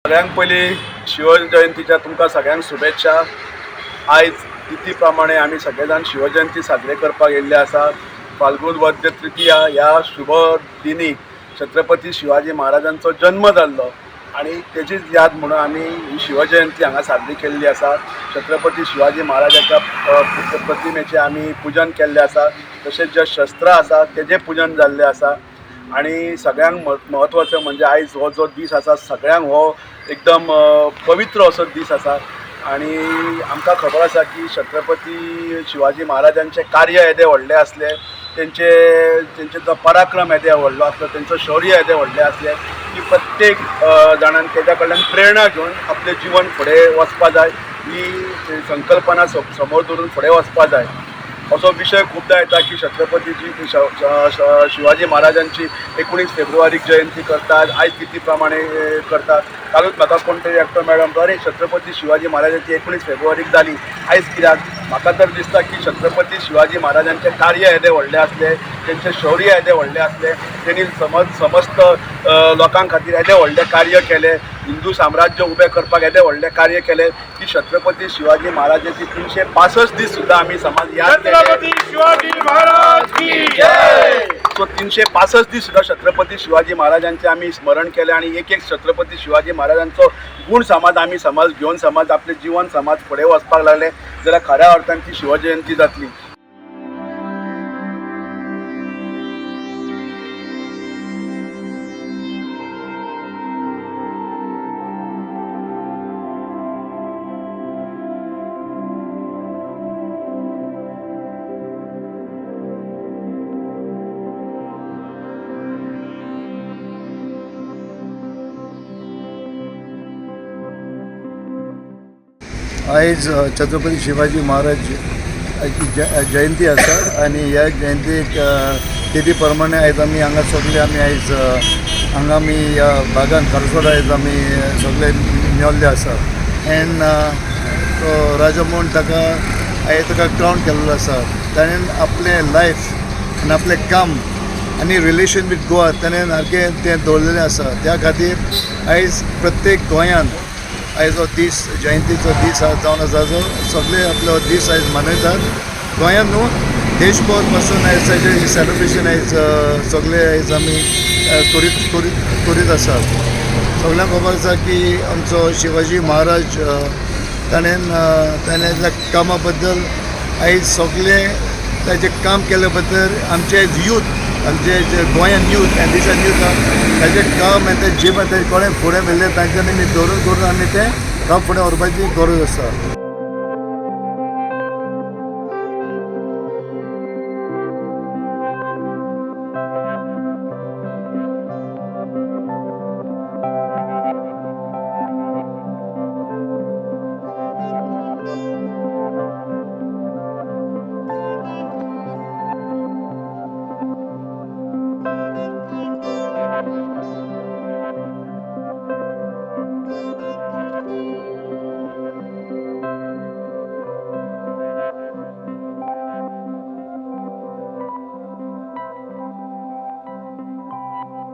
सगळ्यांक पयलीं शिवजयंतीच्या तुमकां सगळ्यांक शुभेच्छा. आयज तिथी प्रमाणे आमी सगळे जाण शिवजयंती साजरे करपाक येयल्ले आसा. फाल्गुन वद्य तृतीया ह्या शुभ दिनी छत्रपती शिवाजी महाराजांचो जन्म जाल्लो आनी तेजीच याद म्हणून आमी ही शिवजयंती हांगा साजरी केल्ली आसा. छत्रपती शिवाजी महाराजाच्या प्रतिमेचें आमी पुजन केल्लें आसा. तशेंच जे शस्त्रां आसा तेजें पुजन जाल्लें आसा. आनी सगळ्यांक म्हत्वाचें म्हणजे आयज हो जो दीस आसा सगळ्यांक हो एकदम पवित्र असो दीस आसा. आनी आमकां खबर आसा की छत्रपती शिवाजी महाराजांचें कार्य येदें व्हडलें आसलें, तेंचे जो पराक्रम येदे व्हडलो आसलो, तेंचो शौर्य येदें व्हडलें आसलें की प्रत्येक जाणान तेज्या कडल्यान प्रेरणा घेवन आपलें जिवन फुडें वचपा जाय, ही संकल्पना समोर दवरून फुडें वचपा जाय. असो विशय खुबदां येता की छत्रपतीची शिवाजी महाराजांची 19 फेब्रुवारीक जयंती करतात, आयज तिथी प्रमाणे करतात. कालूच म्हाका कोण तरी एकटो मेळ्ळो, म्हणटा अरे छत्रपती शिवाजी महाराजांची 19 फेब्रुवारीक जाली, आयज कित्याक? म्हाका तर दिसता की छत्रपती शिवाजी महाराजांचें कार्य येदें व्हडलें आसलें, तेंचें शौर्य येदें व्हडलें आसलें, तेणी समस्त लोकां खातीर येदें व्हडलें कार्य केलें, हिंदू साम्राज्य उबें करपाक येदें व्हडलें कार्य केलें की छत्रपती शिवाजी महाराजांची 365 दीस सुद्दां आमी समाज याद केले. छत्रपती शिवाजी महाराज की जय. सो 365 दीस सुद्दां छत्रपती शिवाजी महाराजांचें आमी स्मरण केलें आनी एक एक छत्रपती शिवाजी महाराजांचो गूण समाज आमी समाज घेवन समाज आपलें जिवन समाज फुडें वचपाक लागले जाल्यार खऱ्या अर्थान ती शिवजयंती जातली. आयज छत्रपती शिवाजी महाराज जयंती आसा आनी ह्या जयंतीक तिथी प्रमाणे आयज आमी हांगा सगळे आमी आयज हांगा आमी ह्या भागान खारसोड आयज आमी सगळे मेवल्ले आसा. एंड तो राजा म्हूण ताका आयज ताका क्रावन केल्लो आसा. ताणें आपलें लायफ आनी आपलें काम आनी रिलेशन विथ गोवा ताणें सारकें तें दवरलेलें आसा. त्या खातीर आयज प्रत्येक गोंयांत आयज हो दीस जयंतीचो दीस जावन आसा, जो सगळे आपलो दीस आयज मनयतात. गोंयांत न्हू देशभर पासून आयज ताजें सेलिब्रेशन आयज सगळे आयज आमी करीत करीत करीत आसात. सगळ्यांक खबर आसा की आमचो शिवाजी महाराज ताणें ताणें कामा बद्दल आयज सगळे ताजें काम केल्या बद्दल आमचे यूथ, आमचे जे गोंयान यूथ आनी दिसान यूथ ताजें काम आनी तें जीवन ताजें कोणें फुडें व्हेल्लें तांच्यांनी आमी धरून करून आमी तें काम फुडें व्हरपाची गरज आसा.